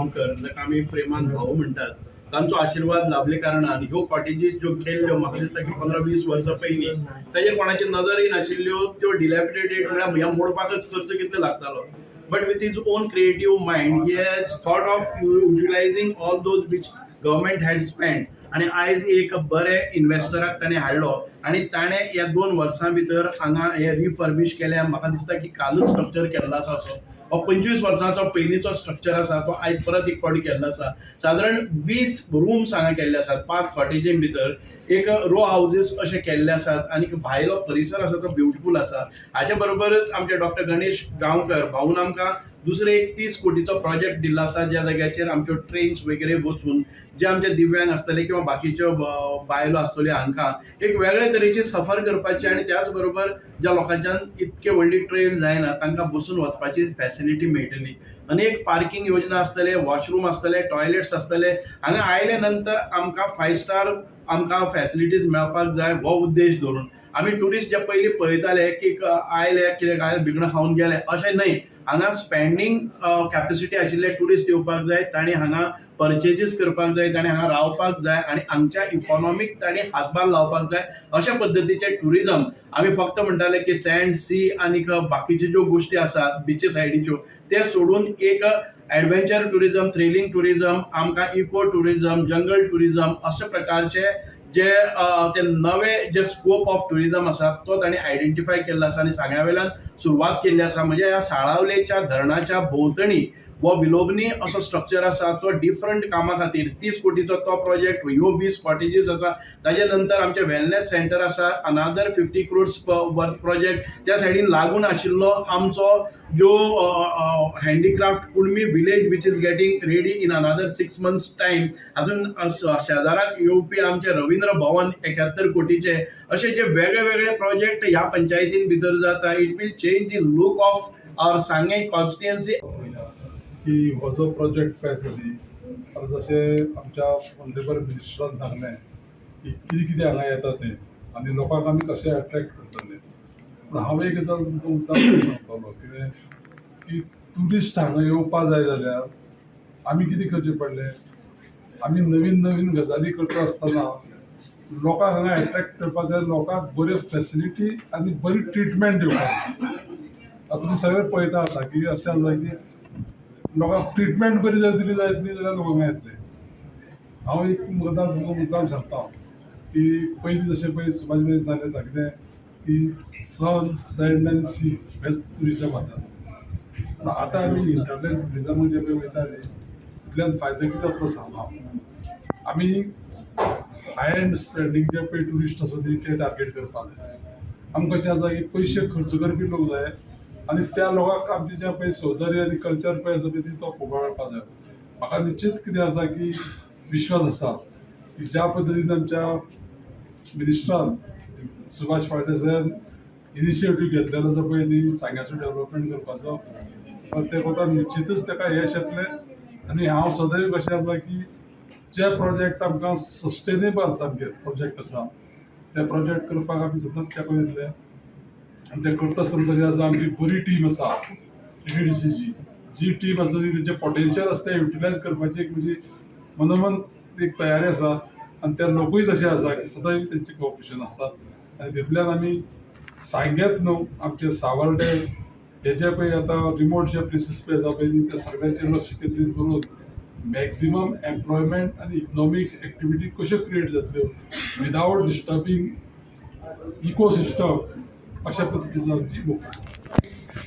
गांवकर, जाका आमी प्रेमान भाऊ म्हणटात, तांचो आशिर्वाद लाभले कारणान ह्यो कॉटेजीस ज्यो केल्ल्यो, म्हाका दिसता की 15-20 वर्सां पयलीं ताजेर कोणाची नदरय नाशिल्ल्यो. त्यो डिलॅपिडेटेड, म्हळ्यार ह्या मोडपाकच खर्च कितलो लागतालो. But with his own creative mind, he has thought of utilizing all those which government had spend. आनी आयज एक बरे इन्वेस्टराक ताणें हाडलो आनी ताणें ह्या 2 वर्सां भितर हांगा हे रिफर्बिश केल्या. म्हाका दिसता की कालूच स्ट्रक्चर केल्लो आसा. असो हो 25 वर्सांचो पयलींचो स्ट्रक्चर आसा, तो आयज परत एक फावटी केल्लो आसा. सादारण 20 रुम्स हांगा केल्ले आसात. पांच कॉटेजीं भितर एक रो हावजीस अशे केल्ले आसात आनी भायलो परिसर आसा तो ब्युटिफूल आसा. हाचे बरोबरच आमचे डॉक्टर गणेश गांवकर भाऊन आमकां दुसरे एक 30 कोटीचो प्रोजेक्ट दिल्लो आसा, ज्या जाग्याचेर आमच्यो ट्रेन्स वगैरे वचून जे आमचे दिव्यांग आसतले किंवा बाकीच्यो बायलो आसतल्यो, हांकां एक वेगळे तरेची सफर करपाची आनी त्याच बरोबर ज्या लोकांच्यान इतके व्हडली ट्रेन जायना, तांकां बसून वचपाची फॅसिलिटी मेळटली. आनी एक पार्किंग योजना आसतले, वॉशरूम आसतले, टॉयलेट्स आसतले. हांगा आयले नंतर आमकां फायव स्टार आमकां फॅसिलिटीज मेळपाक जाय, हो उद्देश धरून. आमी ट्युरिस्ट जे पयलीं पळयताले की आयले, कितें काय भिकणां खावन गेले, अशें न्हय. हांगा स्पेंडींग कॅपेसिटी आशिल्ले ट्युरिस्ट येवपाक जाय. तांणी हांगा पर्चेजीस करपाक जाय, तांणी हांगा रावपाक जाय आनी हांगच्या इकॉनॉमीक तांणी हातभार लावपाक जाय, अशा पद्दतीचे ट्युरिजम. आमी फक्त म्हणटाले की सँड, सी आनीक बाकीच्यो ज्यो गोश्टी आसात बिची सायडीच्यो, ते सोडून एक एडवेंचर ट्युरिजम, थ्रिलींग ट्युरिजम, आमकां इको ट्युरिजम, जंगल ट्युरिजम अशा प्रकारचे जे ते नवे जे स्कोप ऑफ ट्युरिजम आसा, तो तांणी आयडेंटिफाय केल्लो आसा आनी सांग्या वयल्यान सुरवात केल्ली आसा. म्हणजे ह्या साळावलेच्या धरणाच्या भोंवतणी हो विलोभनीय असो स्ट्रक्चर आसा, तो डिफरंट कामा खातीर 30 कोटीचो तो प्रोजेक्ट, ह्यो 20 कॉटेजीस आसा. ताजे नंतर आमचें वेलनेस सेंटर आसा, another 50 crores worth project. त्या सायडीन लागून आशिल्लो आमचो जो handicraft Kunbi village, which is getting ready in another 6 months time. अजून शेजाराक येवपी आमचें रवींद्र भवन 71 कोटीचे, अशे जे वेगळे वेगळे प्रोजेक्ट ह्या पंचायतीन भितर जाता, it will change the look of our Sanguem constituency. की हो जो प्रोजेक्ट पळय आसा न्ही, आतां जशें आमच्या ऑनरेबल मिनिस्टरान सांगलें की कितें कितें हांगा येता तें आनी लोकांक आमी कशें अट्रॅक्ट करतले. पूण हांव एक गजाल तुमकां मुद्दाम सांगतलो, कितें की ट्युरिस्ट हांगा येवपा जाय जाल्यार आमी कितें करचें पडलें? आमी नवीन नवीन गजाली करता आसतना लोकांक हांगा एट्रॅक्ट करपाक जाय, लोकांक बऱ्यो फेसिलिटी आनी बरी ट्रिटमेंट दिवपाक जाय. आतां तुमी सगळे पळयता आतां की अशें आसा की लोकांक ट्रिटमेंट बरी जर दिली जायत न्ही जाल्यार लोक हांगा येतले. हांव एक गजाल तुमकां मुद्दाम सांगता की पयलीं जशें पळय सुभाष भाई सांगलें कितें की सन, सँड आनी सी हेच ट्युरिजम आसा. पूण आतां आमी हिंटरलँड ट्युरिजम जे पळय वयता न्ही, तितल्यान फायदो कितें जातलो सांगू हांव. आमी हाय एंड स्पेंडींग जे पळय ट्युरिस्ट आसा ते टार्गेट करपाक जाय. आमकां कशें आसा की पयशे खर्च करपी लोक जाय आनी त्या लोकांक आमचें जें पळय सौंदर्य आनी कल्चर पळय आसा पळय ती तो पळोवपाक मेळपाक जाय. म्हाका निश्चीत कितें आसा की विश्वास आसा की ज्या पद्दतीन आमच्या मिनिस्टरान सुभाष फळदेसायान इनिशिएटीव घेतलेलो आसा पळय न्ही सांग्याचो डेवलपमेंट करपाचो, ते कोता निश्चितच ताका यश येतलें. आनी हांव सदैव कशें आसा की जे प्रोजेक्ट आमकां सस्टेनेबल सामके प्रोजेक्ट आसा, ते प्रोजेक्ट करपाक आमी सतत तेंको दितले. आनी ते करता आसतना कशें आसा, आमची बरी टीम आसा टीटीडीसीची. जी टीम आसा ती तेंचें पोटेन्शियल आसा तें युटिलायज करपाची एक म्हजी मनोमन एक तयारी आसा. आनी ते लोकूय तशे आसा की सदैव तेंचें कॉपरेशन आसता. आनी तितूंतल्यान आमी सांग्यांत न्हू, आमचे सावर्डे हे जे पळय आतां रिमोट जे प्लेसीस पळय आसा पळय, त्या सगळ्यांचेर लक्ष केंद्रीत करून मॅक्झिमम एम्प्लॉयमेंट आनी इकनॉमीक एक्टिविटी कश्यो क्रिएट जातल्यो विदावट डिस्टर्बींग इकोसिस्टम, अशा पद्दतीचो आमची मोख आसा.